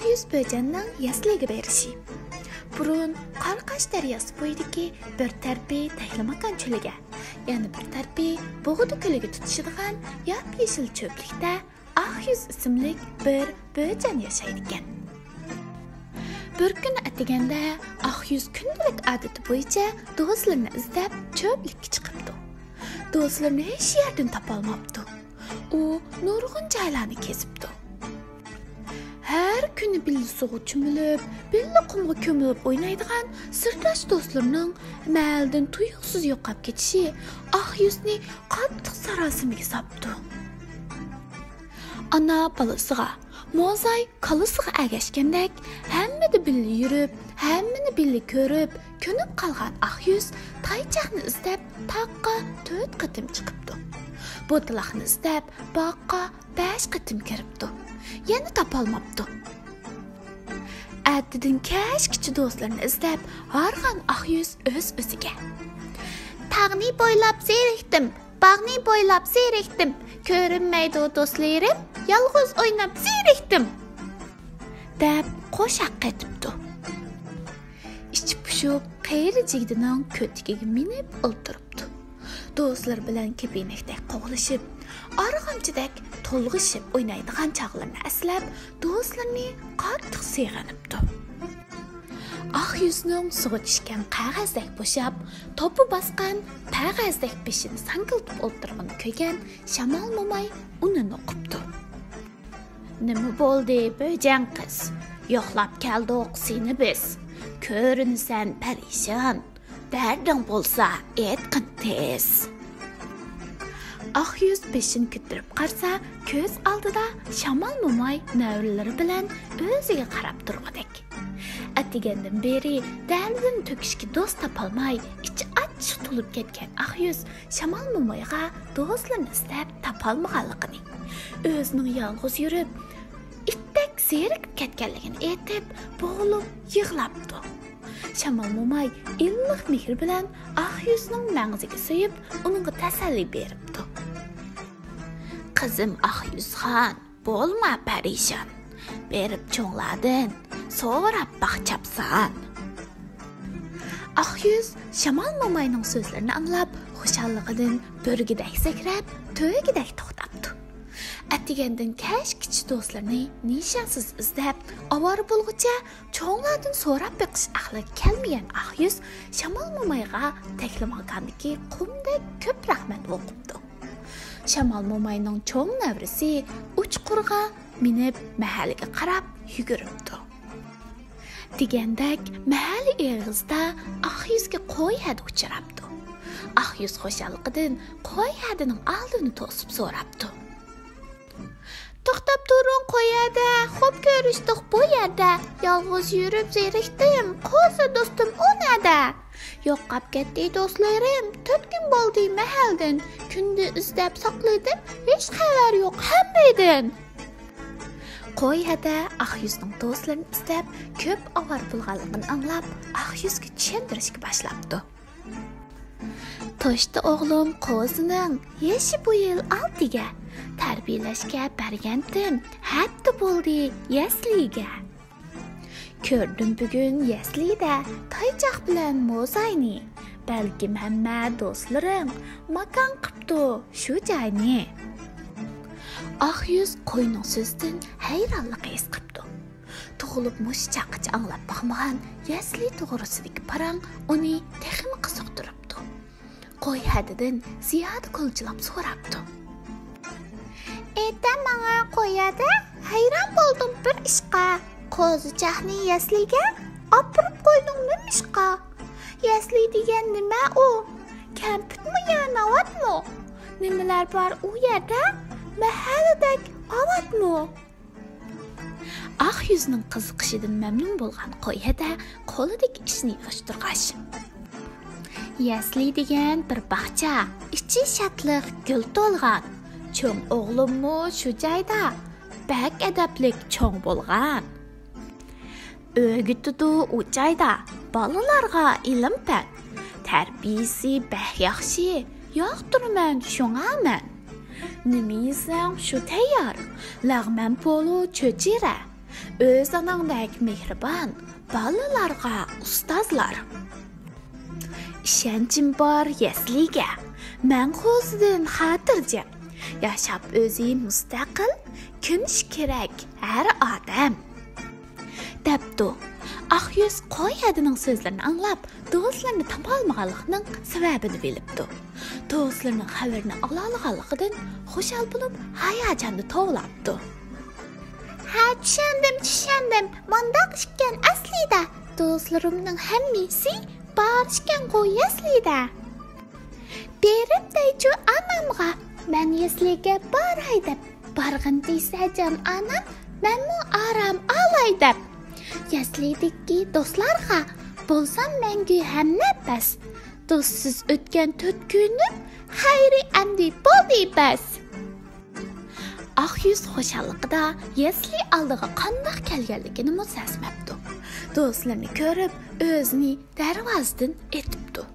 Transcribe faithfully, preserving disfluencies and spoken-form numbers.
يۈز بۆجەننىڭ يەسلىگە بېرىشى. بۇرۇن قارقاش دەرياسى بويىدىكى بىر تەرىپى تەكلىماكان چۆلىگە، يەنە بىر تەرىپى بوغدا كۆلىگە تۇتىشىدىغان ياپيېشىل چۆپلۈكتە ئاق يۈز ئىسىملىك بىر بۆجەن ياشايدىكەن. بىر كۈنى ئەتىگەندە ئاق يۈز كۈندىلىك ئادىتى بويىچە دوستلىرىنى ئىزدەپ چۆپلۈككە چىقىپتۇ. دوستلىرىنى ھېچ يەردىن تاپالماپتۇ. ئۇ نۇرغۇن جايلارنى كېزىپتۇ. ھەر كۈنى بىللە سۇغا چۆمۈلۈپ، بىللە قۇمغا كۆمۈلۈپ ئوينايدىغان سىرداش دوستلىرىنىڭ مەھەللىدىن تۇيۇقسىز يوقاپ كېتىشى ئاق يۈزنى قاتتىق ساراسىمىگە ساپتۇ. ئانا بالىسىغا، موزاي كالىسىغا ئەگەشكەندەك، ھەممىدە بىللە يۈرۈپ، ھەممىنى بىللە كۆرۈپ، كۆنۈپ قالغان ئاق يۈز تايچاقنى ئىزدەپ تاغقا تۆت قېتىم چىقىپتۇ. بوتىلاقنى ئىزدەپ باغقا بەش قېتىم كىرىپتۇ. يەنە تاپالماپتۇ. ئەتىدىن كەچكىچە دوستلىرىنى ئىزدەپ ھارغان ئاق يۈز ئۆز-ئۆزىگە، تاغنى بويلاپ زېرىكتىم، باغنى بويلاپ زېرىكتىم، كۆرۈنمەيدۇ دوستلىرىم، يالغۇز ئويناپ زېرىكتىم، دەپ قوشاق قېتىپتۇ. ئىچى پۇشۇپ، قېرى جىگدىنىڭ كۆتىكىگە مىنىپ ئولتۇرۇپتۇ. دوستلىرى بىلەن كېپىنەكتەك قوغلىشىپ، ئارغامچىدەك تولغىشىپ ئوينايدىغان چاغلىرىنى ئەسلەپ، دوستلىرىنى قاتتىق سېغىنىپتۇ. ئاق يۈزنىڭ سۇغا چۈشكەن قەغەزدەك بوشاپ، توپا باسقان قەغەزدەك بېشىنى ساڭگىلىتىپ ئولتۇرغىنى كۆرگەن شامال موماي ئۇنى نوقۇپتۇ. نېمە بولدى، بۆجەن قىز؟ يوقلاپ كەلدۇق سېنى بىز. كۆرۈنىسەن پەرىشان، دەردىڭ بولسا ئېيتقىن تېز. ئاق يۈز بېشىنى كۆتۈرۈپ قارىسا، كۆز ئالدىدا شامال موماي نەۋرىلىرى بىلەن ئۆزىگە قاراپ تۇرغۇدەك. ئەتىگەندىن بېرى دەردىنى تۆكۈشكە دوست تاپالماي، ئىچى ئاچچىق تولۇپ كەتكەن ئاق يۈز شامال مومايغا دوستلىرىنى ئىزدەپ تاپالمىغانلىقىنى، ئۆزىنىڭ يالغۇز يۈرۈپ، ئىتتەك زېرىكىپ كەتكەنلىكىنى ئېيتىپ، بوغۇلۇپ يىغلاپتۇ. شامال موماي ئىللىق مېھرى بىلەن ئاق يۈزنىڭ مەڭزىگە سۆيۈپ، ئۇنىڭغا تەسەللى بېرىپتۇ. قىزىم ئاق يۈزخان، بولما پەرىشان، بېرىپ چوڭلاردىن سوراپ باق چاپسان. ئاق يۈز شامال موماينىڭ سۆزلىرىنى ئاڭلاپ، خۇشاللىقىدىن بۆرگىدەك سەكرەپ، تۆگىدەك توختاپتۇ. ئەتىگەندىن كەچكىچە دوستلىرىنى نىشانسىز ئىزدەپ، ئاۋارە بولغۇچە چوڭلاردىن سوراپ بېقىش ئەقلىگە كەلمىگەن ئاق يۈز شامال مومايغا تەكلىماكاندىكى قۇمدەك كۆپ رەھمەت ئوقۇپتۇ. شامال موماينىڭ چوڭ نەۋرىسى ئۇچقۇرغا مىنىپ مەھەللىگە قاراپ يۈگۈرۈپتۇ. دېگەندەك مەھەللە ئېغىزىدا ئاق يۈزگە قوي ھەدە ئۇچراپتۇ. ئاق يۈز خۇشاللىقىدىن قوي ھەدىنىڭ ئالدىنى توسۇپ سوراپتۇ. توختاپ تۇرۇڭ قوي ھەدە، خوپ كۆرۈشتۇق بۇ يەردە. يالغۇز يۈرۈپ زېرىكتىم، قوزا دوستۇم ئۇ نەدە؟ يوقاپ كەتتى دوستلىرىم، تۆت كۈن بولدى مەھەلدىن. كۈندە ئىزدەپ ساقلىدىم، ھېچ خەۋەر يوق ھەممىدىن. قوي ھەدە ئاق يۈزنىڭ دوستلىرىنى ئىزدەپ كۆپ ئاۋارە بولغانلىقىنى ئاڭلاپ، ئاق يۈزگە چۈشەندۈرۈشكە باشلاپتۇ. توشتى ئوغلۇم قوزىنىڭ يېشى بۇ يىل ئالتىگە. تەربىيەلەشكە بەرگەنتىم، ھەپتە بولدى يەسلىگە. كۆردۈم بۈگۈن يەسلىدە تايچاق بىلەن موزاينى. بەلكىم ھەممە دوستلىرىڭ ماكان قىپتۇ شۇ جاينى. ئاق يۈز قوينىڭ سۆزىدىن ھەيرانلىق ھېس قىپتۇ. تۇغۇلۇپ مۇشۇ چاغقىچە ئاڭلاپ باقمىغان يەسلى توغرىسىدىكى پاراڭ ئۇنى تېخىمۇ قىزىقتۇرۇپتۇ. قوي ھەدىدىن زىيادە كولچىلاپ سوراپتۇ. ئېيتە ماڭا قوي ھەدە، ھەيران بولدۇم بىر ئىشقا. قوزىچاقنى يەسلىگە ئاپىرىپ قويدۇڭ نېمىشقا؟ يەسلى دېگەن نېمە ئۇ؟ كەمپۈتمۇ يا ناۋاتمۇ؟ نېمىلەر بار ئۇ يەردە؟ مەھەللىدەك ئاۋاتمۇ؟ ئاق يۈزنىڭ قىزىقىشىدىن مەمنۇن بولغان قوي ھەدە قولىدىكى ئىشنى يىغىشتۇرغاچ، يەسلى دېگەن بىر باغچا، ئىچى شادلىق گۈل تولغان. چوڭ ئوغلۇممۇ شۇ جايدا، بەك ئەدەپلىك چوڭ بولغان. ئۆگىتىدۇ ئۇ جايدا بالىلارغا ئىلىم-پەن. تەربىيىسى بەك ياخشى، ياقتۇرىمەن شۇڭا مەن. نېمە يېسەڭ شۇ تەييار، لەغمەن پولۇ چۆچۈرە. ئۆز ئاناڭدەك مېھرىبان بالىلارغا ئۇستازلار. ئىشەنچىم بار يەسلىگە، مەن قوزىدىن خاتىرجەم. ياشاپ ئۆزى مۇستەقىل، كۈنىشى كېرەك ھەر ئادەم. دەپتۇ. ئاق يۈز قوي ھەدىنىڭ سۆزلىرىنى ئاڭلاپ، دوستلىرىنى تاپالمىغانلىقىنىڭ سەۋەبىنى بىلىپتۇ. دوستلىرىنىڭ خەۋىرىنى ئالالىغانلىقىدىن خۇشال بولۇپ، ھاياجاندا توۋلاپتۇ. ھە، چۈشەندىم، چۈشەندىم. مۇنداق ئىكەن ئەسلىدە. دوستلىرىمنىڭ ھەممىسى بار ئىكەنغۇ يەسلىدە. بېرىپ دەيچۇ ئانامغا، مەن يەسلىگە باراي دەپ. بارغىن دېسە جان ئانام، مەنمۇ ئارام ئالاي دەپ. يەسلىدىكى دوستلارغا بولسام مەڭگۈ ھەمنەپەس. دوستسىز ئۆتكەن تۆت كۈنۈم، خەيرى ئەمدى بولدى بەس. ئاق يۈز خۇشاللىقىدا يەسلى ئالدىغا قانداق كەلگەنلىكىنىمۇ سەزمەپتۇ. دوستلىرىنى كۆرۈپ، ئۆزىنى دەرۋازىدىن ئېتىپتۇ.